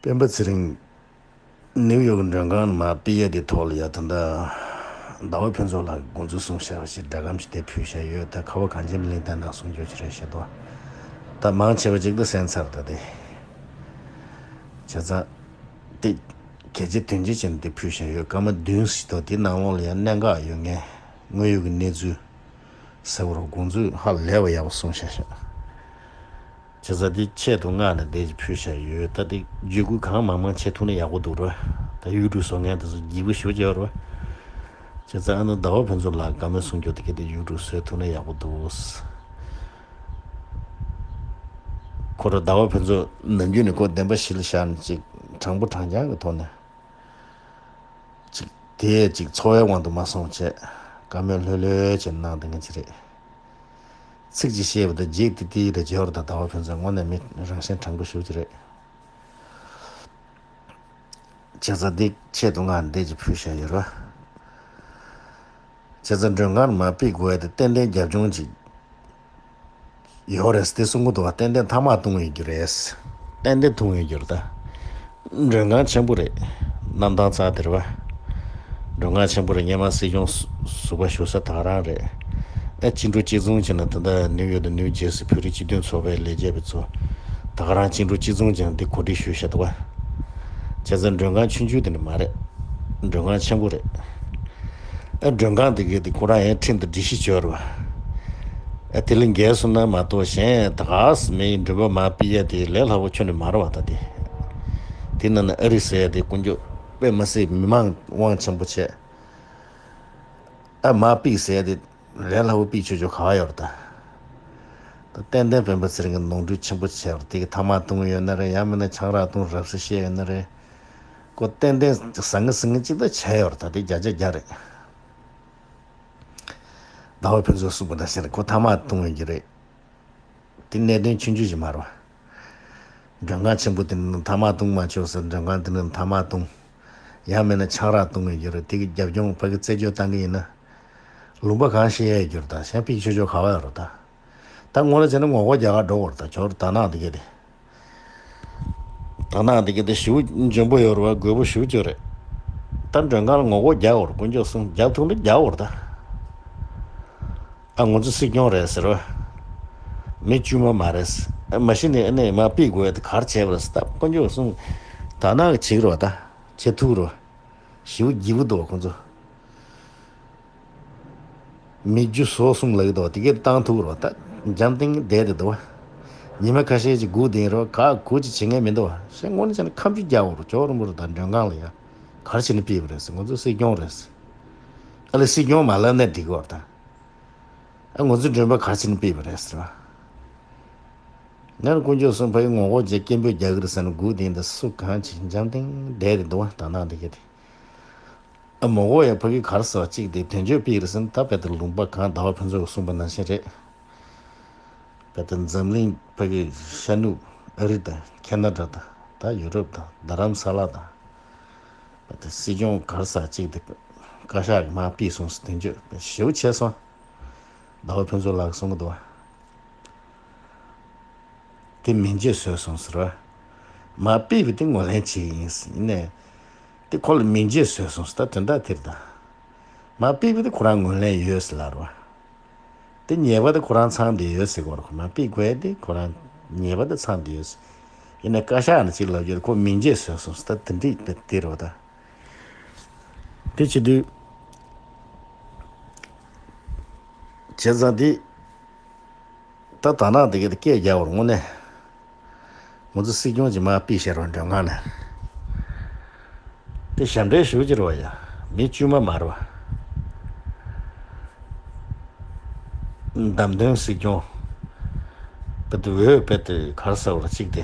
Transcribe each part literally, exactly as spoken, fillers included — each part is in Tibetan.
སྤེན་པ་ཚེ་རིང་ནིའུ་ཡོག་གི་མགྲོན་ཁང་ནས་མར་ཕུད་ཡས་དེ་ཐོག་ལ་ཡ། ད་ལྟ་ཟླ་བ་ཕུན་ཚོགས་ལགས་དགོངས་ཚུལ་གསུངས་བཞག་པ་ཞིག་སྒྲ་སྒམ་ཞིག་དེ་ཕུལ་བཞག་ཡོད། ད་ཁ་བ་གངས་ཅན་པའི་གླིང་བསྟན་དང་ཟུང་འཇུག་ཅིག་རེད་ཤག་ཏོ། ད་མང་ཆེ་བ་ཅིག་ད་གསན་ཚར། ད་དེ་བྱས་ཙང་དེ་གལ་ཆེ་དོན་ཆེ་བྱས་ནས་དེ་ཕུལ་བཞག་ཡོད། སྐར་མ་བདུན་ཞིག་ཏོ། དེ་ནང་ལོགས་ལ་ཡ་གནད་འགག་ཡོད་མཁན་དངོས་ཡོད་ཀྱི་གནས་ཚུལ་ཟེར་བ་རུ་དགོངས་ཚུལ་ཧ་ལས་པ་ཡག་པོ་གསུངས་བཞག་ཤག་བྱས་ཙང་དེ་ཆེད་དུ་མངགས་ནས་དེ་ཕུལ་བཞག་ཡོད། ད་དེ་བརྒྱུད་སྐུལ་གང་མང་མང་བྱེད་ཐུབ་ན་ཡག་པོ་འདུག་རེད། ད་ཡུ་ཊུབ་བཟོ་མཁན་དེ་ཚོ་སྐྱིད་པོ་ཞེ་པོ་ཅིག་ཡོད་རེད། བྱས་ཙང་ཨ་ནི་ཟླ་བ་ཕུན་ཚོགས་ལགས་བཀའ་མོལ་གསུང་རྒྱུ་དེ་ག་དེ་ཡུ་ཊུབ་བཟོས་ཐུབ་ན་ཡག་པོ་འདུག་ཁོ་རང་ཟླ་བ་ཕུན་ཚོགས་ནམ་རྒྱུན་ནས་ཁོ་བདེན་པ་གཞི་ལ་བཞག་ནས་ཅིག་དྲང་པོ་དྲང་རྐྱང་གི་ཐོག་ནས་ཅིག་དེ་ཅིག་འཚོ་བའི་དབང་དུ་མ་སོང་བྱས་བཀའ་མོལ་ལྷོད་ལྷོད་བྱས་གནང་བསྡད་མཁན་ཅིག་རེད། ཚིག་གཅིག་བཤད་པ་དང་རྗེས་དེ་དེ་རེ་བྱས་པ་དང་ཟླ་བ་ཕུན་ཚོགས་དངོས་གནས་མི་རང་བཞིན་དྲང་པོ་ཞེ་པོ་ཅིག་རེད། བྱས་ཙང་འདི་ཆེད་དུ་མངགས་འདི་ཅིག་ཕུལ་བཞག་ཡོད་རེད། བྱས་ཙང་མགྲོན་ཁང་མར་ཕུད་དགོས་ཡ་དེ་ཏན་ཏན་རྒྱབ་ལྗོངས་ཅིག་ཡོད་རེད་དེ་གསུང་གི་འདུག་བ། ཏན་ཏན་ཐ་མག་བཏུང་ཡོད་རྒྱུ་རེད། ཏན་ཏན་བཏུང་ཡོད་རྒྱུ་རེད་ད། མགྲོན་ཁང་ཆེན་པོ་རེད། གནམ་ཐང་རྩ་དེ་རེད་བ། མགྲོན་ཁང་ཆེན་པོ་རེད། སྔོན་མ་སྲིད་སྐྱོང་ཟུར་པ་བཞུགས་ས་ད་ག་རང་རེད། ཨ་བཅིངས་འགྲོལ་གཅིག་མཚུངས་བྱས་ན་ད་ལྟ་ནིའུ་ཡོག་དང་ནིའུ་ཇེར་སི་བོད་རིགས་སྤྱི་མཐུན་ཚོགས་པའི་ལས་བྱེད་པ་ཚོ་ད་ག་རང་བཅིངས་འགྲོལ་གཅིག་མཚུངས་བྱས་ན་འདི་གོ་སྒྲིག་ཞུས་བཞག་འདུག་བ། བྱས་ཙང་མགྲོན་ཁང་ཆུང་ཆུང་དེ་འདྲ་མ་རེད། མགྲོན་ཁང་ཆེན་པོ་རེད། ཨ་མགྲོན་ཁང་དེ་གའི་དེ་ཁོ་རང་ཡང་ཁྲིམས་དང་སྒྲིག་གཞི་བཅོས་ར་བ། ཨ་དེ་ལས་འགལ་སོང་ན་མ་གཏོགས་གཞན་ད་ག་ས་མིའི་མགྲོན་པོ་མར་ཕུད་ཡ་དེ་ལས་སླ་པོ་ཁྱོན་ནས་མ་རེད་བ། ད་དེ་དེ་ནང་ན་ཨ་རི་ཟེར་ཡ་དེ་དཀོན་མཆོག་དཔེ་མི་སྲིད་མི་མང་དབང་ཆེན་པོ་བྱས། ཨ་མར་ཕུད་ཟེར་ཡ་དེ་ལས་སླ་པོ་ཕུད་ཆོག་ཆོག་ག་བ་ཡོད་རེད་ད། ད་ཏན་ཏན་སྤེན་པ་ཚེ་རིང་གི་ནོར་འཁྲུལ་ཆེན་པོ་བྱས་པ་དེ་གི་ཐ་མག་བཏུང་ཡོད་ན་རེད། ཡང་མིན་ན་ཆང་རག་བཏུང་རབ་གསལ་བཤད་ཡོད་ན་རེད། ཁོ་ཏན་ཏན་ཟང་ངེ་ཟིང་ངེ་གཅིག་ད་བྱས་ཡོད་རེད། ད་དེ་བརྒྱ་ཆ་བརྒྱ་རེད། ཟླ་བ་ཕུན་ཚོགས་གསུངས་པ་ནང་བཞིན་རེད། ཁོ་ཐ་མག་བཏུང་ཡོད་ཀྱི་རེད། དེ་གནད་དོན་ཆུང་ཆུང་ཞིག་མ་རེད་བ། མགྲོན་ཁང་ཆེན་པོ་དེ་ནང་ཐ་མག་བཏུང་མ་ཆོག་ཟེར། མགྲོན་ཁང་དེ་ནང་ཐ་མག་བཏུང་། ཡང་མིན་ན་ཆང་རག་བཏུང་ཡོད་ཀྱི་རེད། དེ་གི་རྒྱབ་ལྗོངས་ཕ་གི་རྩད་གཅོད་བཏང་གི་ཡིན་ན། ལུང་པ་གང་ཤེས་ཡས་ཡོད་ཀྱི་རེད། ད་གཞན་ཕུད་ཆོག་ཆོག་ག་བ་ཡོད་རེད་ད། ད་ངོ་ལ་བྱས་ན་ངོ་རྒོལ་རྒྱག་ག་འགྲོ་བར་ད་ཁྱོད་ད་ནང་དེ་གས་དེ། ད་ནང་དེ་གས་དེ་ཞེ་པོ་འཇོན་པོ་ཡོད་རེད་བ། རྒོད་པོ་ཞེ་པོ་ཅིག་རེད། ད་མགྲོན་ཁང་ལ་ངོ་རྒོལ་རྒྱག་འོར་དཀོན་མཆོག་གསུམ་རྒྱག་ཐུབ་ན་རྒྱག་འོར་ད། ཨ་ང་ཚོ་སྲིད་སྐྱོང་རེད་ཟེར་བ། མི་དཀྱུས་མ་མ་རེད་ཟེར། ཨ་མ་གཞི་ནས་ཨ་ནས་མར་ཕུད་དགོས་ཡ་དེ་ག་རེ་བྱས་པ་རེད་ཟེར། ད་དཀོན་མཆོག་གསུམ་ད་ནང་གི་བྱེད་ཀྱི་རེད་བ། ད་བྱེད་ཐུབ་རེད་བ། ཞེ་པོ་སྐྱིད་པོ་འདུག་བ་ཁོང་ཚོ། མི་རྒྱུ་ཟོག་གསུམ་ལབ་ཀྱི་འདུག་བ། དེ་གས་བཏང་ཐུབ་རོགས། ད་འཇམ་ཐིང་བསྡད་དེ་འདུག་བ། ཉི་མ་ཁ་ཤས་ཅིག་སྒུག་བསྡད་རོགས། ག་གུ་ཅིག་བྱེད་མཁན་མི་འདུག་བ། ཞེས་དངོས་གནས་བྱས་ན་ཁ་མཆུ་རྒྱག་འོར་ཅོག་རིན་པོ་རེད། ད་མགྲོན་ཁང་ལ་ཡ་ག་རེ་བྱས་ནས་ཕུད་པ་རེད་ཟེར། ང་ཚོ་སྲིད་སྐྱོང་རེད་ཟེར། ཨ་ལས་སྲིད་སྐྱོང་མ་ལབ་ན་འགྲིག་གི་བ། ད་ཨ་ང་ཚོ་མགྲོན་པོ་ག་རེ་བྱས་ནས་ཕུད་པ་རེད་ཟེར་བ། ང་ནི་དཀོན་མཆོག་གསུམ་ཕ་གི་ངོ་རྒོལ་བྱས་སྐད་འབོད་རྒྱག་གི་རེད་ཟེར་ནས་སྒུག་བསྡད་འདི་སུ་གང་ཅིག་འཇམ་ཐིང་བསྡད་དེ་འདུག་བ། ད་ནང་འདི་གས་དེ། ཨ་མོ་གོ་ཡ་ཕ་གི་གར་ས་བ་གཅིག་དེ་དོན་གཅོད་པིག་རེད་ཟེར་ན། ད་བལ་དུ་ལུང་པ་གང་ཟླ་བ་ཕུན་ཚོགས་ཀྱིས་གསུངས་པ་ནང་བཞིན་རེད། བལ་དུ་འཛམ་གླིང་ཕ་གི་ཤར་ནུབ་ཨ་རི་དང་ཁེ་ན་ཌ་དང་ད་ཡུ་རོབ་དང་རྡ་རམ་ས་ལ་དང་། བལ་དུ་སྲིད་སྐྱོང་གར་ས་གཅིག་དེ་བཀའ་ཤག་གི་མར་ཕུད་སོང་ཟེར། དོན་གཅོད་ཞེ་པོ་བྱས་སོང་། ཟླ་བ་ཕུན་ཚོགས་ལགས་གསུང་གི་འདུག་བ། དེ་མིང་རྗེས་བཟོས་སོང་ཟེར་བ། མར་ཕུད་པ་དེ་ངོས་ལེན་བྱེད་ཀྱི་ཡིན་ཟེར། ཡིན་ནའི་དེ་ཁོ་ལ་མིང་རྗེས་བཟོས་སོང་ཟེར། ད་དོན་དག་དེ་རེད་ད། མར་ཕུད་པ་དེ་ཁོ་རང་ངོས་ལེན་ཡོད་ཟེར་ལབ་རེད་བ། དེ་ཉེས་པ་དེ་ཁོ་རང་ཚང་བསྡད་ཡོད་ཟེར་གོ་རེད། ཁོ་མར་ཕུད་དགོས་ཡ་དེ་ཁོ་རང་ཉེས་པ་དེ་ཚང་བསྡད་ཡོད་ཟེར། ཡིན་ནའི་བཀའ་ཤག་ནས་ཅིག་ལབ་རྒྱུ་དེ་ཁོ་མིང་རྗེས་བཟོས་སོང་ཟེར། ད་དེ་འདྲ་དེ་རེད་བ་ད། དེ་བྱེད་དུས་བྱས་ཙང་དེ། ད་ད་ནང་དེ་གའི་སྐད་རྒྱག་བར་དངོས་གནས། ང་ཚོ་སྲིད་སྐྱོང་གིས་མར་ཕུད་བཞག་རོགས་མགྲོན་ཁང་ནས། དེ་ཞབས་འདྲེན་ཞུ་གི་རེད་བ་ཡ། མི་དཀྱུས་མ་མ་རེད་བ། བདམས་ཐོན་སྲིད་སྐྱོང་། བལ་དུ་འོས་བལ་དུ་གར་ས་བར་གཅིག་དེ།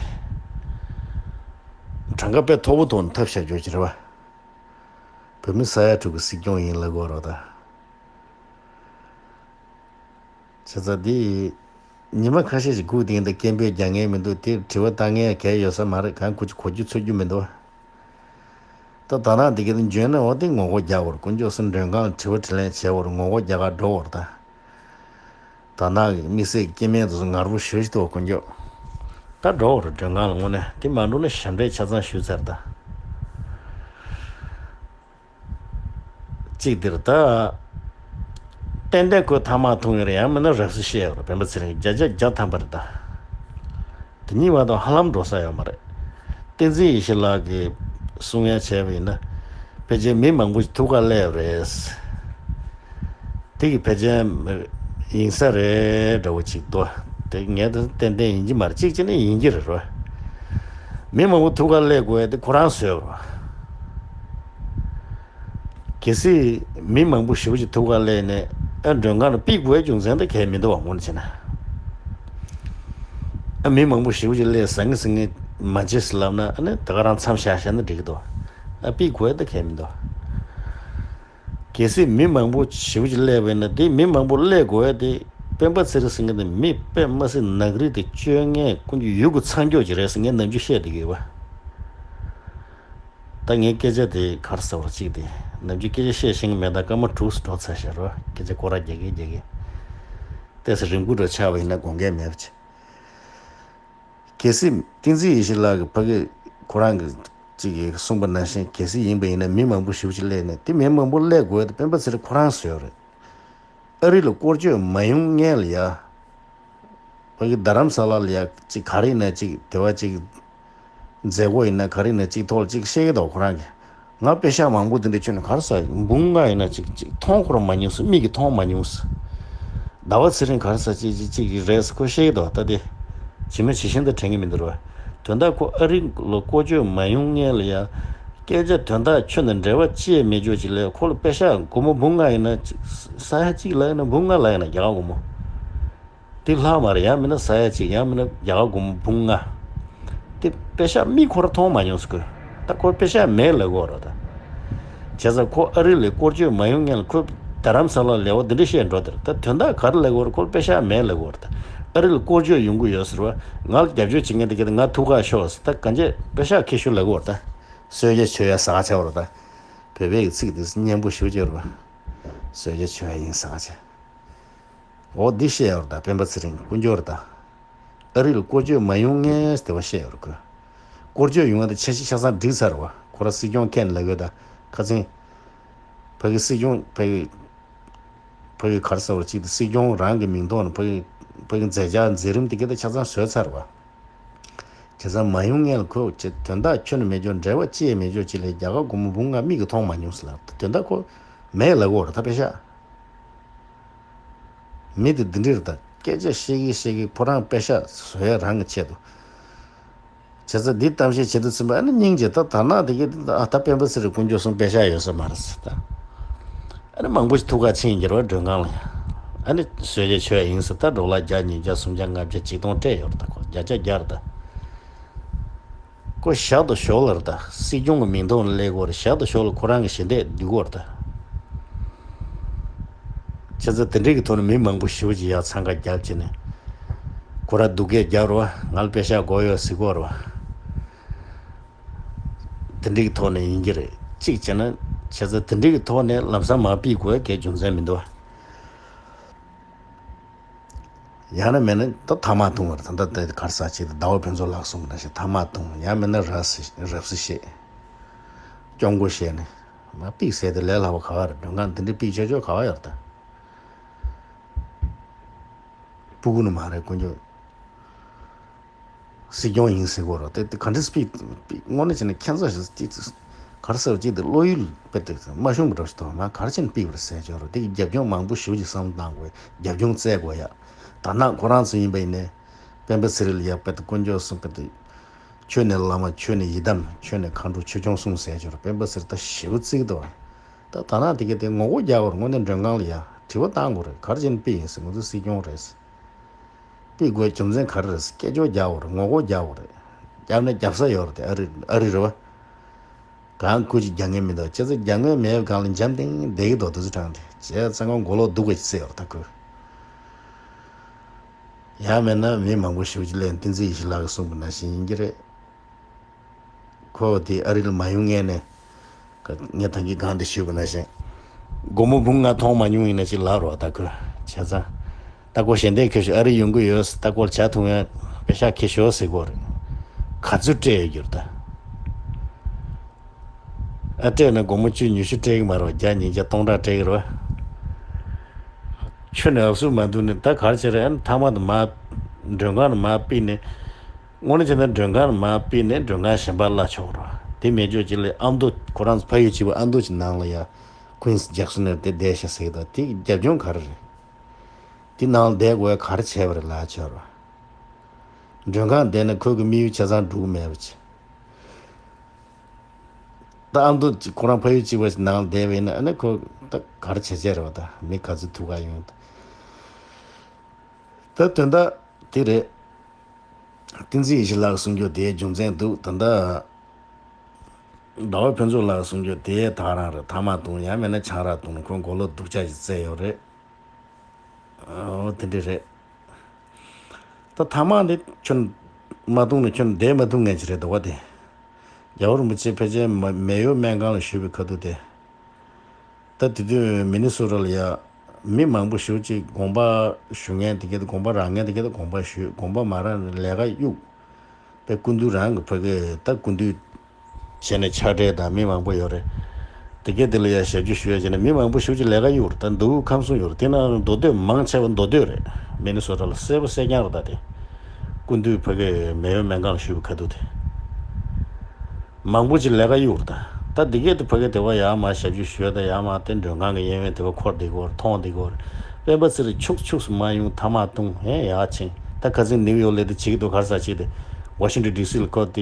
གྲངས་ཀ་དཔེ་མཐོ་པོ་ཐོག་ནས་ཐོབ་བཞག་རྒྱུ་ཅིག་རེད་བ། བོད་མི་ས་ཡ་དྲུག་གི་སྲིད་སྐྱོང་ཡིན་ལབ་དགོས་རེད་ད། བྱས་ཙང་འདི། ཉི་མ་ཁ་ཤས་ཤིག་སྒུག་བསྡད་ཡིན་ད། སྐད་འབོད་རྒྱག་མཁན་མི་འདུག་དེ་དྲི་བ་བཏང་མཁན་གལ་ཡོད་ས་མ་རེད། གང་གུ་ཅིག་གོ་རྒྱུ་ཚོར་རྒྱུ་མི་འདུག་ད་ད་ནང་འདི་ག་ལ་འཇོན་ན་འོ་དེ་ངོ་རྒོལ་རྒྱག་དགོས་རེད། དཀོན་མཆོག་གསུམ་མགྲོན་ཁང་ལ་དྲི་བ་དྲིས་ལན་བྱེད་དགོས་རེད། ངོ་རྒོལ་རྒྱག་ག་འགྲོ་དགོས་རེད་ད། ད་ནང་གི་དམིགས་བསལ་སྐྱེ་དམན་དེ་ཚོ་ངར་པོ་ཞེ་པོ་ཅིག་འདུག་དཀོན་མཆོག་ད་འགྲོ་བར་མགྲོན་ཁང་ལ་དངོས་གནས་དེ་མ་འགྲོ་ན་ཞབས་འདྲེན་ཆ་ཚང་ཞུས་ཚར་ད། གཅིག་འདིར་ད། ཏན་ཏན་ཁོས་ཐ་མག་འཐུང་ཡོད་རེད། ཡང་མིན་ན་རབ་གསལ་བཤད་ཡོད་རེད། སྤེན་པ་ཚེ་རིང་བརྒྱ་ཆ་བརྒྱ་ཐམ་པ་རེད་ད། དེ་གཉིས་བར་དུ་ཧ་ལམ་འགྲོ་ས་ཡོད་མ་རེད། བསྟན་འཛིན་ཡེ་ཤེས་ལགས་ཀྱིས་གསུང་ཡ་བྱས་པ་ཡིན་ན། ཕལ་ཆེར་མི་མང་པོ་ཞིག་ཐུགས་ཁ་སླེབས་རེད། དེ་གི་ཕལ་ཆེར་ཡིན་ས་རེད་འདྲ་བོ་ཅིག་འདུག་དེ་ངས་ད་ཏན་ཏན་ཡིན་གྱི་མ་རེད། གཅིག་བྱས་ན་ཡིན་གྱི་རེད་རོ། མི་མང་པོ་ཐུགས་ཁ་སླེབས་དགོས་ཡ་དེ་ཁོ་རང་བཟོས་རོ། གལ་སྲིད་མི་མང་པོ་ཞེ་པོ་ཅིག་ཐུགས་ཁ་སླེབས་ནས་ཨ་མགྲོན་ཁང་ལ་ཕུད་དགོས་རྒྱུ་མཚན་དེ་གལ་མི་འདུག་བ། དངོས་གནས་བྱས་ན། ཨ་མི་མང་པོ་ཞེ་པོ་ཅིག་སླེབས་ཟང་ངེ་ཟིང་ངེ་མ་བྱེད་ཟེར་ལབ་ན། ཨ་ནི་དེ་ག་རང་མཚམས་བཞག་བཞག་ན་འགྲིག་གི་འདུག་ཨ་ཕུད་དགོས་ཡ་དེ་གལ་མི་འདུག་གལ་སྲིད་མི་མང་པོ་ཞེ་པོ་ཅིག་སླེབས་པ་ཡིན་ན། དེ་མི་མང་པོ་སླེབས་དགོས་ཡ་དེ་སྤེན་པ་ཚེ་རིང་ཟེར་མཁན་དེ་མི་དཔེ་མི་སྲིད་ནག་རིགས་དེ་སྤྱོད་ངན་ཀུན་གྱི་ཡུལ་གྱི་མཚང་རྒྱུག་ཅིག་རེད་ཟེར་ངས་ནམ་རྒྱུན་བཤད་བསྡད་ཀྱི་ཡོད་པ། ད་ངའི་སྐད་ཆ་དེ་ག་རེ་ཟེར་བ་ཅིག་དེ་ནམ་རྒྱུན་སྐད་ཆ་བཤད་ཤེས་ཀྱི་མེད། ད་སྐར་མ་དྲུག་འགྲོ་ཚར་ཤག་རོ། སྐད་ཆ་སྐོར་ར་རྒྱག་གི་རྒྱག་གི། ཏོག་ཙམ་རིང་པོ་འདྲ་ཆགས་པ་ཡིན་ན་དགོངས་འགལ་མེད་པ་བྱེད། གལ་སྲིད་བསྟན་འཛིན་ཡེ་ཤེས་ལགས་ཀྱིས་ཕ་གི་ཁོ་རང་གི་ཅིག་གིས་གསུངས་པ་ནང་བཞིན་གལ་སྲིད་ཡིན་པ་ཡིན་ན། མི་མང་པོ་ཞེ་པོ་ཅིག་སླེབས་ནས། དེ་མི་མང་པོ་སླེབས་དགོས་དེ་སྤེན་པ་ཚེ་རིང་ཁོ་རང་བཟོས་རེད། ཨ་རི་ལ་སྐོར་སྐྱོད་མ་ཡོང་སྔོན་ལ་ཡ། ཕ་གི་རྡ་རམ་ས་ལ་ལ་ཡ་ཅིག་ག་རེ་ཡིན་ན་ཅིག་དེ་བ་ཅིག་མཛད་སྒོ་ཡིན་ན་ག་རེ་ཡིན་ན་ཅིག་ཐོག་ལ་ཅིག་བཤད་ཀྱི་འདུག་ཁོ་རང་གིས། ང་པེ་ཤག་མང་པོ་དེ་འདྲ་ཁྱོན་ནས་ག་རེ་ཟ། འབུམ་ལྔ་ཡིན་ན་ཅིག་ཅིག་མཐོང་ཁོ་རང་མ་མྱོང་ཟེར། མིག་གིས་མཐོང་མ་མྱོང་ཟེར། ཟླ་བ་ཚེ་རིང་ག་རེ་ཟ་ཅིག་ཅིག་ཅིག་རེད་ཟེར་ཁོས་བཤད་ཀྱི་འདུག་ད་དེ་ཇི་མ་ཇི་བཞིན་དུ་དྲན་གྱི་མི་འདུག་ར། དོན་དག་ཁོ་ཨ་རི་ལ་སྐོར་སྐྱོད་མ་ཡོང་སྔོན་ལ་ཡ། སྐད་ཆ་དོན་དག་ཁྱོན་ནས་འབྲེལ་བ་ཅི་ཡང་མེད་ཅོག་ཅིག་ལས། ཁོ་ལ་པེ་ཤག་སྒོར་མོ་འབུམ་ལྔ་ཡིན་ན་ཅིག་ས་ཡ་གཅིག་ལ་ཡིན་ན་འབུམ་ལྔ་ལ་ཡིན་ན་རྒྱ་གར་སྒོར་མོ། དེ་ལྷག་མ་རེད། ཡང་མིན་ན་ས་ཡ་གཅིག་ཡང་མིན་ན་རྒྱ་གར་སྒོར་མོ་འབུམ་ལྔ། དེ་པེ་ཤག་མིག་ཁོ་ར་མཐོང་མ་མྱོང་ཟེར་ཁོས། ད་ཁོ་པེ་ཤག་མེད་ལབ་ཀྱི་ཡོད་རེད་ད། བྱས་ཙང་ཁོ་ཨ་རི་ལ་སྐོར་སྐྱོད་མ་ཡོང་སྔོན་ལ་ཁོས་རྡ་རམ་ས་ལ་ལས་བ་འདི་འདྲ་བཤད་འགྲོ་དེར། ད་དོན་དག་ག་རེ་ལབ་ཀྱི་ཡོད་རེད། ཁོ་ལ་པེ་ཤག་མེད་ལབ་ཀྱི་ཡོད་རེད་ད། ཨ་རི་ལ་སྐོར་སྐྱོད་ཡོང་གི་ཡོད་ཟེར་བ། ང་ལ་རྒྱབ་སྐྱོར་བྱེད་མཁན་དེ་ག་དེ་ང་ཐུག་ཁ་ཤོག་ཟེར། ད་གང་ཅི་པེ་ཤག་ཁེ་ཤུ་ལབ་ཀྱི་ཡོད་རེད་ད། གསོལ་ཇ་མཆོད་ཡ་ཟ་ཁ་ཆེ་བ་རེད་ད། བོད་པའི་ཚིག་དེ་སྙན་པོ་ཞེ་པོ་ཅིག་ཡོད་རེད་པ། གསོལ་ཇ་མཆོད་ཡ་ཡིན་ཟ་ཁ་ཆེ། འོ་འདི་བཤད་ཡོད་རེད་ད། སྤེན་པ་ཚེ་རིང་དཀོན་མཆོག་རེད་ད། ཨ་རི་ལ་སྐོར་སྐྱོད་མ་ཡོང་སྔོན་དེ་བ་བཤད་ཡོད་རེད་ཁོས། སྐོར་སྐྱོད་ཡོང་བ་དེ་འཆར་གཞི་ཆ་ཚང་བསྒྲིགས་ཚར་བ། ཁོ་ར་སྲིད་སྐྱོང་ཁེན་ལབ་ཡོད་ད། ཁ་སང་ཕ་གི་སྲིད་སྐྱོང་ཕ་གི་ཕ་གི་ག་རེ་ཟེར་བ་ཅིག་དེ་སྲིད་སྐྱོང་རང་གི་མིང་ཐོག་ནས་ཕ་གི་ཕ་གི་མཛད་འཆར་མཛད་རིམ་དེ་ག་དེ་ཆ་ཚང་བཟོས་ཚར་བ། བྱས་ཙང་མ་ཡོང་སྔོན་ལ་ཁོས་ཅིག་དོན་དག་ཁྱོན་ནས་མེད་ཅོག་འབྲེལ་བ་ཅི་ཡང་མེད་ཅོག་ཅིག་ལ་རྒྱ་གར་སྒོར་མོ་འབུམ་ལྔ་མིག་གིས་མཐོང་མ་མྱོང་ཟེར་ལབ། དོན་དག་ཁོ་མེད་ལབ་ཀྱི་ཡོད་རེད་ད་པེ་ཤག་མི་དེ་འདི་འདྲ་རེད་ད། སྐད་ཆ་བཤད་ཀྱི་བཤད་ཀྱི་ཁོ་རང་པེ་ཤག་བཟོ་ཡ་རང་གི་ཆེད་དུ། བྱས་ཙང་འདི་གཏམ་བཤད་བྱེད་དུས་ཚུན་པ་ཨ་ནི་སྙིང་རྗེ་ད། ད་ནག་དེ་གི་ཨ་ད་སྤེན་པ་ཚེ་རིང་དཀོན་མཆོག་གསུམ་པེ་ཤག་ཡོད་ས་མ་རེད་ཟེར་ད། ཨ་ནི་མང་པོ་ཞིག་ཐུག་ཁ་ཕྱིན་འགྱུར་བ་མགྲོན་ཁང་ལ་ཡ། ཨ་ནི་གསོལ་ཇ་མཆོད་ཡ་ཡིན་ཟེར་ད། ཌོ་ལར་བརྒྱ་ཉིས་བརྒྱ་སུམ་བརྒྱ་ལྔ་བརྒྱ་ཆིག་སྟོང་སྤྲད་ཡོད་རེད་ད། ཁོ་བརྒྱ་ཆ་བརྒྱ་རེད་ད། ཁོ་ཞག་ཏུ་ཞོགས་ལ་རེད་ད། སྲིད་སྐྱོང་གི་མིང་ཐོག་ནས་སླེབས་ཀྱི་ཡོད་རེད། ཞག་ཏུ་ཞོགས་ལ་ཁོ་རང་གི་ཞལ་འདེབས་སྡུད་ཀྱི་ཡོད་རེད་ད། བྱས་ཙང་དེ་འདྲའི་གི་ཐོག་ནས་མི་མང་པོ་ཞེ་པོ་ཅིག་ཡར་འཚང་ཁ་བརྒྱབ་བྱས་ནས། ཁོ་ར་སྡུག་སྐད་རྒྱབ་རོགས། ང་ལ་པེ་ཤག་དགོས་ཡོད་ཟེར་གྱི་ཡོད་རེད་བ། དེ་འདྲའི་གི་ཐོག་ནས་ཡིན་གྱི་རེད། གཅིག་བྱས་ན་བྱས་ཙང་དེ་འདྲའི་གི་ཐོག་ནས་ལམ་སང་མར་ཕུད་དགོས་གལ་རྒྱུ་མཚན་མི་འདུག་བ། ཡང་ན་མེད་ན་ད་ཐ་མག་འཐུང་བ་རེད། ད་ལྟ་དེ་གར་ས་ཆེད་དུ་ཟླ་བ་ཕུན་ཚོགས་ལགས་གསུངས་པ་ནང་བཞིན་ཐ་མག་འཐུང་། ཡང་མེད་ན་རབ་གསལ་རབ་གསལ་བཤད། སྐྱོང་མགོ་བཤད་ནས་མ་ཕིགས་ཟེར་དེ་ལས་སླ་བ་ག་བ་རེད། མགྲོན་ཁང་འདི་འདྲའི་ཕིགས་ཆོག་ཆོག་ག་བ་ཡོད་རེད་ད། སྤུ་གུ་ནི་མ་རེད་དཀོན་མཆོག་སྲིད་སྐྱོང་ཡིན་ཟེར་གོ་རོ། དེ་དེ་ག་འདྲས་སྤིག་སྤིག་དངོས་གནས་བྱས་ན་ཁྱད་མཚར་ཞིག་ཅིག་ག་རེ་ཟེར་བ་ཅིག་དེ་བློ་ཡུལ་དཔེ་དེ་མ་ཤོང་བ་འདྲ་ཞིག་འདུག་ང་ག་རེ་བྱས་ནས་སྤིག་པ་རེད་ཟེར་ཆོག་རོ། དེ་གི་རྒྱབ་ལྗོངས་མང་པོ་ཞེ་པོ་ཅིག་བསམ་བློ་བཏང་དགོས། རྒྱབ་ལྗོངས་བཙལ་དགོས་ཡ། ད་ནག་ཁོ་རང་ཚོ་ཡིན་པ་ཡིན་ནའི་སྤེན་པ་ཚེ་རིང་ལ་ཡ་དཔེ་དེ་དཀོན་མཆོག་གསུམ་དཔེ་དེ། ཁྱོད་ནི་བླ་མ། ཁྱོད་ནི་ཡི་དམ། ཁྱོད་ནི་མཁའ་འགྲོ་ཆོས་སྐྱོང་གསུམ་ཟེར་ཆོག་རོ། སྤེན་པ་ཚེ་རིང་ད་ཞེ་པོ་བརྩི་གི་འདུག་ད་ད་ནག་དེ་གི་དེ་ངོ་རྒོལ་རྒྱག་གོ་རོ། དངོས་གནས་མགྲོན་ཁང་ལ་ཡ་དྲི་བ་བཏང་དགོས་རེད། ག་རེ་བྱས་ནས་སྤིག་ཡིན་ཟེར། ང་ཚོ་སྲིད་སྐྱོང་རེད་ཟེར། སྤིག་དགོས་རྒྱུ་མཚན་ག་རེ་རེད་ཟེར། སྐད་ཅོར་རྒྱག་དགོས་རེད། ངོ་རྒོལ་རྒྱག་དགོས་རེད། རྒྱབ་ནས་རྒྱབ་ས་ཡོད་རེད་དེ། ཨ་རི་ཨ་རི་རེད་བ། གང་ཁུལ་གྱིས་རྒྱག་མཁན་མི་འདུག་བྱས་ཙང་རྒྱག་མཁན་མེད་པའི་སྒང་ལ་འཇམ་ཐིང་བསྡད་ཀྱི་འདུག་དུས་ཚོད་དྲངས་ཏེ། བྱས་ཙང་ཁོ་མགོ་ལོག་སྡུག་པ་ཞིག་བརྩི་ཡོད་རེད་ད་ཁོས། ཡང་མེད་ན་མི་མང་པོ་ཞེ་པོ་ཅིག་སླེབས་ནས་བསྟན་འཛིན་ཡེ་ཤེས་ལགས་ཀྱིས་གསུངས་པ་ནང་བཞིན་ཡིན་གྱི་རེད། ཁོ་དེ་ཨ་རི་ལ་མ་ཡོང་སྔོན་ནས། ངས་ད་གིན་གོང་དུ་ཞུས་པ་ནང་བཞིན། སྒོར་མོ་འབུམ་ལྔ་མཐོང་མ་མྱོང་ཡིན་ན་ཅིག་ལབ་རོགས་ད་ཁོས། བྱས་ཙང་། ད་ཁོ་ཞལ་འདེབས་ཁྱོད་ཤོག་ཨ་རི་ཡོང་གི་ཡོད། ད་ཁོ་ལ་ཇ་འཐུང་ཡ། ཤ་ཁེ་ཤོ་ཟེར་གོ་རེད། ག་ཚོད་སྤྲད་ཡོད་རྒྱུ་རེད་ད། ཨ་སྤྲད་ན་སྒོར་མོ་བཅུ་ཉི་ཤུ་སྤྲད་གི་མ་རེད་བ། བརྒྱ་ཉིས་བརྒྱ་སྟོང་ཕྲག་སྤྲད་གི་རེད་བ། ཁྱོད་ནས་ཨབ་སུ་མ་འདུག་ནས་ད་ག་རེ་བྱེད་རེད། ཨ་ནི་ཐ་མག་དུ་མ་མགྲོན་ཁང་ནས་མ་ཕུད་ནས། དངོས་གནས་བྱས་ན་མགྲོན་ཁང་ནས་མ་ཕུད་ནས་མགྲོན་ཁང་གཞན་པ་གླ་ཆོག་རེད་བ། དེ་མེད་ཆོག་ཅིག་ལས་ཨ་མདོ་ཁོ་རང་ཚོ་ཕ་ཡུལ་གཅིག་པ་ཨ་མདོ་གཅིག་ནང་ལ་ཡ། ཀུན་སི་ཇེག་སོན་ནས་དེ་བསྡད་ཤག་ཟེར་གི་འདུག་དེ་རྒྱབ་ལྗོངས་ག་རེ་རེད། དེ་ནང་ལ་བསྡད་དགོས་ཡ་ག་རེ་བྱས་པ་རེད་ལབ་ཆོག་རེད་བ། མགྲོན་ཁང་བསྡད་ན་ཁོ་གི་དམིགས་ཡུལ་ཆ་ཚང་འགྲུབ་གི་མེད་པ་ཅིག་ད་ཨ་མདོ་ཅིག་ཁོ་རང་ཕ་ཡུལ་གཅིག་པ་ཞིག་ནང་བསྡད་པ་ཡིན་ན་ཨ་ནི་ཁོ་ད་ག་རེ་བྱེད་བྱེད་རེད་བ། ད་མི་ག་ཚོད་ཐུག་ག་ཡོང་ད། ད་དོན་དག་དེ་རེད། བསྟན་འཛིན་ཡེ་ཤེས་ལགས་གསུང་རྒྱུ་དེའི་རྒྱུ་མཚན་འདུག་ད་ལྟ་ཟླ་བ་ཕུན་ཚོགས་ལགས་གསུང་རྒྱུ་དེ་ད་རང་རེད། ཐ་མག་བཏུང་ཡང་མིན་ན་ཆང་རག་བཏུང་ནས་ཁོ་མགོ་ལོག་སྡུག་ཅག་ཞིག་བཙལ་ཡོད་རེད། ཨོ་དེ་འདྲ་རེད། ད་ཐ་མག་འདི་ཁྱོད་མ་བཏུང་ན་ཁྱོད་བསྡད་མ་ཐུབ་མཁན་ཅིག་རེད་འདུག་བ་དེ། རྒྱལ་བ་རིན་པོ་ཆེ་ཕལ་ཆེར་མ་མེ་ཡོར་སྨན་ཁང་ལ་བཞུགས་པའི་ཁ་ཐུག་དེ། ད་དེ་དུས་མི་ནི་སོ་ཊ་ལ་ཡ། མི་མང་པོ་ཞེ་པོ་ཅིག་དགོངས་པ་ཞུ་མཁན་དེ་གས་དེ་དགོངས་པ་རག་མཁན་དེ་གས་དེ་དགོངས་པ་ཞུས། དགོངས་པ་མ་རག་ནས་ལས་ཀ་གཡུག་པའི་སྐུ་མདུན་རང་གི་ཕ་གིར་ད་སྐུ་མདུན་བྱས་ནས་ཕྱག་སྦྲེལ་དང་མི་མང་པོ་ཡོད་རེད། དེ་གས་དེ་ལ་ཡ་ཞབས་ཕྱི་ཞུ་ཡ་བྱས་ནས་མི་མང་པོ་ཞེ་པོ་ཅིག་ལས་ཀ་གཡུག་རེད། ད་འདུག་ཁམས་གསུམ་ཡོད་རེད། དེ་ན་མདོ་སྟོད་མང་ཆེ་བ་མདོ་སྟོད་རེད། མི་ནི་སོ་ཊ་ལ་གསལ་པོ་གསལ་རྐྱང་རེད། ད་དེ་སྐུ་མདུན་ཕ་གིར་མེ་ཡོར་སྨན་ཁང་ལ་བཞུགས་པའི་ཁ་ཐུག་དེ། མང་པོ་ཅིག་ལས་ཀ་གཡུག་རེད་ད། ད་འདི་གས་དེ་ཕ་གིར་དེ་བ་ཡར་མར་ཞབས་ཕྱི་ཞུས་ད་ཡར་མར་དེ་མགྲོན་ཁང་གི་གཡས་གཡོན་དེ་བ་འཁོར་བསྡད་ཀྱི་ཡོད་རེད། མཐོང་བསྡད་ཀྱི་ཡོད་རེད། སྤེན་པ་ཚེ་རིང་ཁྱུག་ཁྱུག་སུ་མ་ཡོང་ཐ་མག་བཏུང་ཧེ་ཡག་ཕྱིན། ད་ཁ་སང་ནིའུ་ཡོག་སླེབས་དེ་བྱེད་ཀྱི་འདུག་ག་རེ་ཟེར་བྱས་ཏེ་ཝ་ཤིང་ཊོན་ཌི་སི་ལ་ཁོ་དེ་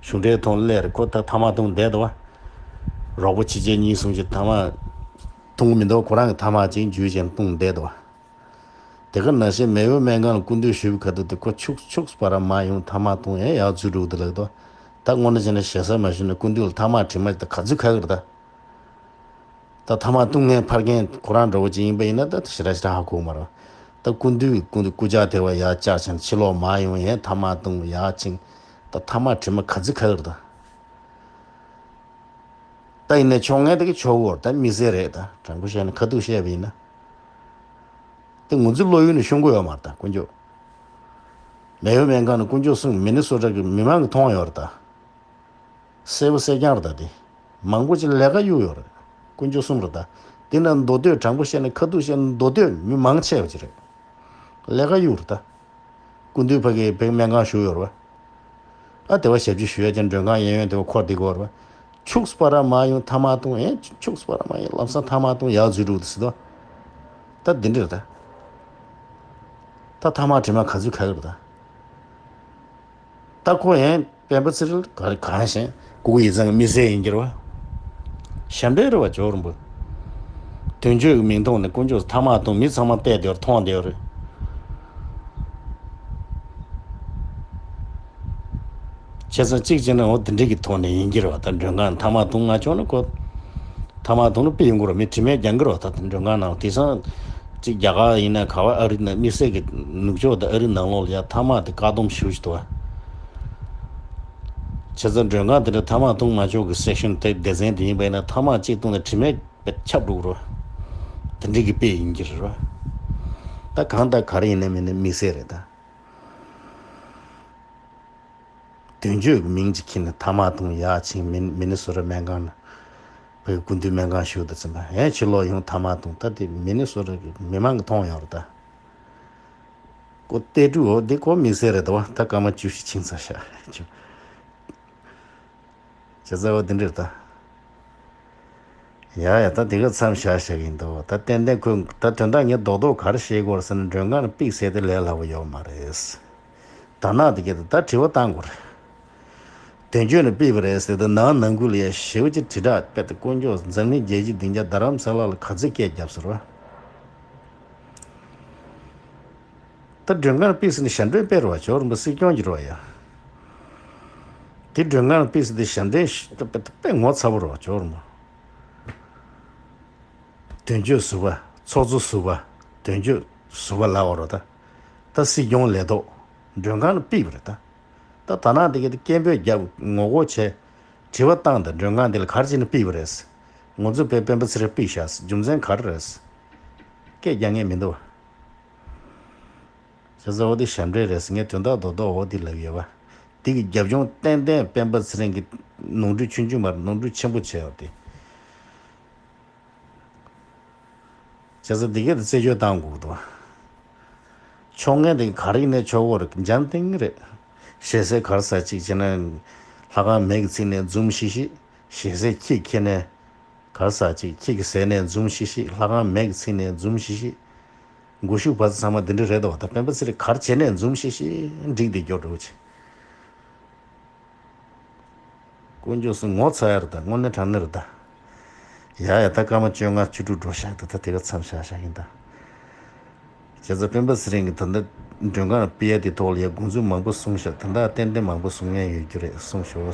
གཞུང་འབྲེལ་ཐོག་སླེབས་རེད། ཁོ་ད་ཐ་མག་བཏུང་བསྡད་འདུག་བ། རོགས་པ་ཕྱི་རྒྱལ་གཉིས་གསུམ་ཅིག་ཐ་མག་བཏུང་གི་མི་འདུག་ཁོ་རང་གི་ཐ་མག་ཅིག་འཇུས་བྱས་བཏུང་བསྡད་འདུག་བ། དེ་ག་ནང་བཞིན་མེ་ཡོར་སྨན་ཁང་ལ་སྐུ་མདུན་བཞུགས་པའི་ཁ་ཐུག་དེ་ཁོ་ཁྱུག་ཁྱུག་པ་ར་མ་ཡོང་ཐ་མག་བཏུང་ཡང་ཡག་ཚུལ་འགྲོ་གི་འདུག་ལབ་ཀྱི་འདུག་ད་དངོས་གནས་བྱས་ན་ཞེ་ས་མ་ཞུས་ན་སྐུ་མདུན་ལ་ཐ་མག་དྲི་མ་དེ་ག་ཚོད་ཁ་གི་རེད་ད། ད་ཐ་མག་བཏུང་མཁན་ཕར་མཁན་ཁོ་རང་འདྲ་བོ་ཅིག་ཡིན་པ་ཡིན་ན་ད་ཞེ་དྲག་ཞེ་དྲག་ཧ་གོ་མ་རེད། ད་སྐུ་མདུན་སྐུ་མདུན་སྐུ་ཕྱག་དེ་བ་ཡར་བཅར་བྱས་ནས་ཕྱི་ལོགས་མ་ཡོང་ཡང་ཐ་མག་བཏུང་ཡག་ཕྱིན། ད་ཐ་མག་དྲི་མ་ག་ཚོད་ཁ་གི་རེད་ད། ད་ཡིན་ནའི་ཆོག་མཁན་དེ་གི་ཆོག་གི་ཡོད་རེད། ད་དམིགས་བསལ་རེད། ད་དྲང་པོ་བཤད་ན་ཁ་ཐུག་བཤད་པ་ཡིན་ན། དེ་ང་ཚོའི་བློ་ཡུལ་ནས་ཤོང་གི་ཡོད་མ་རེད། ད་དཀོན་མཆོག་མེ་ཡོར་སྨན་ཁང་ནས་དཀོན་མཆོག་གསུམ་མི་ནི་སོ་ཊ་གི་མི་མང་གིས་མཐོང་ཡོད་རེད་ད། གསལ་པོ་གསལ་རྐྱང་རེད་ད། དེ་མང་པོ་ཅིག་ལས་ཀ་གཡུག་ཡོད་རེད། དཀོན་མཆོག་གསུམ་རེད་ད། དེ་ན་མདོ་སྟོད་དྲང་པོ་བཤད་ན་ཁ་ཐུག་བཤད་ན་མདོ་སྟོད་མི་མང་ཆེ་བ་ཅིག་རེད། ལས་ཀ་གཡུག་རེད་ད། སྐུ་མདུན་ཕ་གིར་བོད་སྨན་ཁང་བཞུགས་ཡོད་རེད་བ། ཨ་དེ་བ་ཞབས་ཕྱི་ཞུ་ཡ་ཅན་མགྲོན་ཁང་གཡས་གཡོན་དེ་བ་འཁོར་བསྡད་ཀྱི་ཡོད་རེད་བ། ཁྱུག་པ་ར་མ་ཡོང་ཐ་མག་བཏུང་ཨེ་ཁྱུག་པ་ར་མ་ཡོང་ལམ་སང་ཐ་མག་བཏུང་ཡག་ཚུལ་འགྲོ་འདུག་ཟེར་དོ། ད་འདི་འདྲ་རེད་ད། ད་ཐ་མག་དྲི་མ་ག་ཚོད་ཁ་གི་རེད་ད། ད་ཁོ་ཡང་སྤེན་པ་ཚེ་རིང་ག་རེ་གང་ཞེན་ཀུ་ཀུ་ཡིག་ཚང་གི་དམིགས་བསལ་ཡིན་གྱི་རེད་བ། ཞབས་འདྲེན་རེད་བ་ཇོ་རིན་པོ། དོན་གཅོད་ཀྱི་མིང་ཐོག་ནས་དཀོན་མཆོག་ཐ་མག་བཏུང་མི་ཚང་མ་བལྟས་བསྡད་རེད། མཐོང་བསྡད་རེད། བྱས་ཙང་གཅིག་བྱས་ན་འོ་དེ་འདྲ་གི་ཐོག་ནས་ཡིན་གྱི་རེད་བ། ད་མགྲོན་ཁང་ཐ་མག་བཏུང་མ་ཆོག་ན་ཁོ། ཐ་མག་བཏུང་ན་དཔེ་ཡོང་གི་རེད། མི་དྲི་མས་རྒྱག་གི་རེད་བ། ད་དེ་མགྲོན་ཁང་ནང་དེང་སང་གཅིག་རྒྱ་གར་ཡིན་ན་ག་བ་ཨ་རི་ན་དམིགས་བསལ་གྱི་ནུབ་ཕྱོགས་དང་ཨ་རི་ནང་ལོགས་ལ་ཡ་ཐ་མག་དེ་བཀག་སྡོམ་ཞུ་བཞིན་འདུག་བ། བྱས་ཙང་མགྲོན་ཁང་དེ་འདྲ་ཐ་མག་བཏུང་མ་ཆོག་གི་སེག་ཤན་དེ་སྡེ་ཚན་དེ་ཡིན་པ་ཡིན་ན་ཐ་མག་གཅིག་བཏུང་ན་དྲི་མས་དཔེ་ཁྱབ་འགྲོ་གི་རེད་བ། དེ་འདྲ་གི་དཔེ་ཡིན་གྱི་རེད་བ། ད་གང་ལྟར་ག་རེ་ཡིན་ན་མིན་ན་དམིགས་བསལ་རེད་ད། དོན་གཅོད་ཀྱི་མིང་ཅིག་ཁྱེར་ནས་ཐ་མག་བཏུང་ཡག་ཕྱིན། མི་མི་ནི་སོ་ཊ་སྨན་ཁང་ནས་བོད་སྐུ་མདུན་སྨན་ཁང་བཞུགས་དུས་ཙམ་པ་ཡང་ཕྱི་ལོགས་ཡོང་ཐ་མག་བཏུང་། ད་དེ་མི་ནི་སོ་ཊ་གི་མི་མང་གིས་མཐོང་ཡོད་རེད་ད། ཀོ་ཏེ་ཀྲུའུ་འོ་འདི་ཁོ་དམིགས་བསལ་རེད་དོ། ད་སྐར་མ་བཅུ་བཞི་ཕྱིན་ཚར་ཤག་བྱས་ཙང་འོ་འདི་འདྲ་རེད་ད། ཡ་ཡ་ད་དེ་ག་མཚམས་བཞག་བཞག་གི་ཡིན་འདུག་ད་ཏན་ཏན་ཁོས་ད་དོན་དག་ངས་རྡོག་རྡོག་ག་རེ་བཤད་དགོས་རེད་ཟེར་ན་མགྲོན་ཁང་ནས་ཕུད་ཟེར་དེ་ལས་སླ་པོ་ཡོད་མ་རེད། དར་ནག་དེ་གས་ད་དྲི་བ་བཏང་དགོས་རེད། དོན་གཅོད་ནས་ཕུད་པ་རེད་ཟེར་ད་ནང་ནང་ཁུལ་ལ་ཡ་ཞེ་པོ་ཅིག་དྲིལ་བསྒྲགས་དཔེ་ད་དཀོན་མཆོག་འཛམ་གླིང་རྒྱལ་སྤྱི་སྡིངས་ཆ་རྡ་རམ་ས་ལ་ལ་ག་ཚོད་སྐད་བརྒྱབ་ཟེར་བ། ད་མགྲོན་ཁང་ཕུད་ཟེར་ནས་ཞབས་འདྲེན་སྤེལ་རོགས་ཇོ་རིན་པོ་སྲིད་སྐྱོང་གི་རོགས་ཡ། དེ་མགྲོན་ཁང་ཕུད་ཟེར་དེ་ཞབས་འདྲེན་ཞིག་ད་དཔེ་དཔེ་ངོ་ཚ་པོ་རོགས་ཇོ་རིན་པོ། དོན་གཅོད་ཟུར་པ། ཚོགས་གཙོ་ཟུར་པ། དོན་གཅོད་ཟུར་པ་ལབ་པ་རོགས་ད། ད་སྲིད་སྐྱོང་ལས་ཐོག་མགྲོན་ཁང་ལ་ཕུད་པ་རེད་ད། ད་དར་ནག་དེ་གས་དེ་སྐད་འབོད་བརྒྱབ་ངོ་རྒོལ་བྱས། དྲི་བ་བཏང་ད་མགྲོན་ཁང་དེ་ལ་ག་རེ་བྱས་ནས་ཕུད་པ་རེད། ང་ཚོ་བོད་སྤེན་པ་ཚེ་རིང་ཕུད་བཞག་རྒྱུ་མཚན་ག་རེ་རེད། སྐད་རྒྱག་མཁན་མི་འདུག་བྱས་ཙང་འོ་དེ་ཞབས་འདྲེན་རེད་ཟེར། ངས་དོན་དག་རྡོག་རྡོག་འོ་དེ་ལབ་ཡོད་པ། དེ་གི་རྒྱབ་ལྗོངས་ཏན་ཏན་སྤེན་པ་ཚེ་རིང་གི་ནོར་འཁྲུལ་ཆུང་ཆུང་མ་རེད། ནོར་འཁྲུལ་ཆེན་པོ་བྱས་ཡོད་དེ། བྱས་ཙང་འདི་གས་དེ་རྩད་གཅོད་བཏང་དགོས་འདུག། ཕྱོགས་ངན་དེ་ག་རེ་ནས་ཕྱོགས་འོག་རེད། འཇམ་ཐིང་རེད། ཞེ་སའི་གར་ས་གཅིག་བྱས་ན། ལྷ་ཁང་མེ་གི་ཚིག་ནས་འཛུམ་ཤིག་ཤིག། ཞེ་སའི་ཁྱི་ཁྱེར་ནས། གར་ས་གཅིག་ཁྱི་གི་ཟས་ནས་འཛུམ་ཤིག་ཤིག། ལྷ་ཁང་མེ་གི་ཚིག་ནས་འཛུམ་ཤིག་ཤིག། མགོ་གཞུག་བར་ཚང་མ་འདི་འདྲ་རེད་དོ། ད་སྤེན་པ་ཚེ་རིང་གར་བྱས་ནས་འཛུམ་ཤིག་ཤིག། འགྲིག་འདི་སྐྱོ་འགྲོ་ཆེ། དཀོན་མཆོག་གསུམ་ངོ་ཚ་ཡ་རེད། ད་དངོས་གནས་དྲང་གནས་རེད་ད། ཡ་ཡ། ད་སྐར་མ་བཅོ་ལྔ་བཅུ་དྲུག་འགྲོ་ཤག། ད་ད་དེ་ག་མཚམས་བཞག་བཞག་ཡིན་ད། བྱས་ཙང་སྤེན་པ་ཚེ་རིང་གིས་ད་ལྟ་མགྲོན་ཁང་ལ་ཕུད་ཡ་དེ་ཐོག་ལ་ཡ་དགོངས་ཚུལ་མང་པོ་གསུངས་ཤག། ད་ལྟ་ཏན་ཏན་མང་པོ་གསུང་མཁན་ཡོད་རྒྱུ་རེད། གསུངས་ཤོག།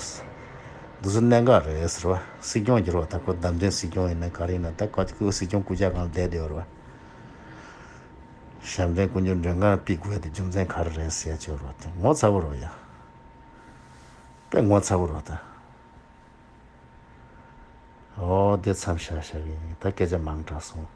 འདི་ཚོ་གནད་འགག་རེད་ཟེར་བ། སྲིད་སྐྱོང་གྱུར་བ། ད་ཁོ་བདམས་ཐོན་སྲིད་སྐྱོང་ཡིན་ན་ག་རེ་ཡིན་ན། ད་ཁོ་ཁོ་སྲིད་སྐྱོང་སྐུ་ཕྱྭ་སྒང་ལ་བསྡད་བསྡད་ཡོད་རེད་བ། ཞབས་འདྲེན་དཀོན་མཆོག་མགྲོན་ཁང་ལ་ཕུད་དགོས་ཡ་དེ་རྒྱུ་མཚན་ག་རེ་རེད་ཟེར་ཡ་ཅིག་ཡོད་རེད་བ། དེ་ངོ་ཚ་པོ་རེད་ཡ། དཔེ་ངོ་ཚ་པོ་རེད་ད། ཨོ་དེ་མཚམས་བཞག་བཞག་གི་ཡིན། ད་སྐད་ཆ་མང་དྲགས་སོང་།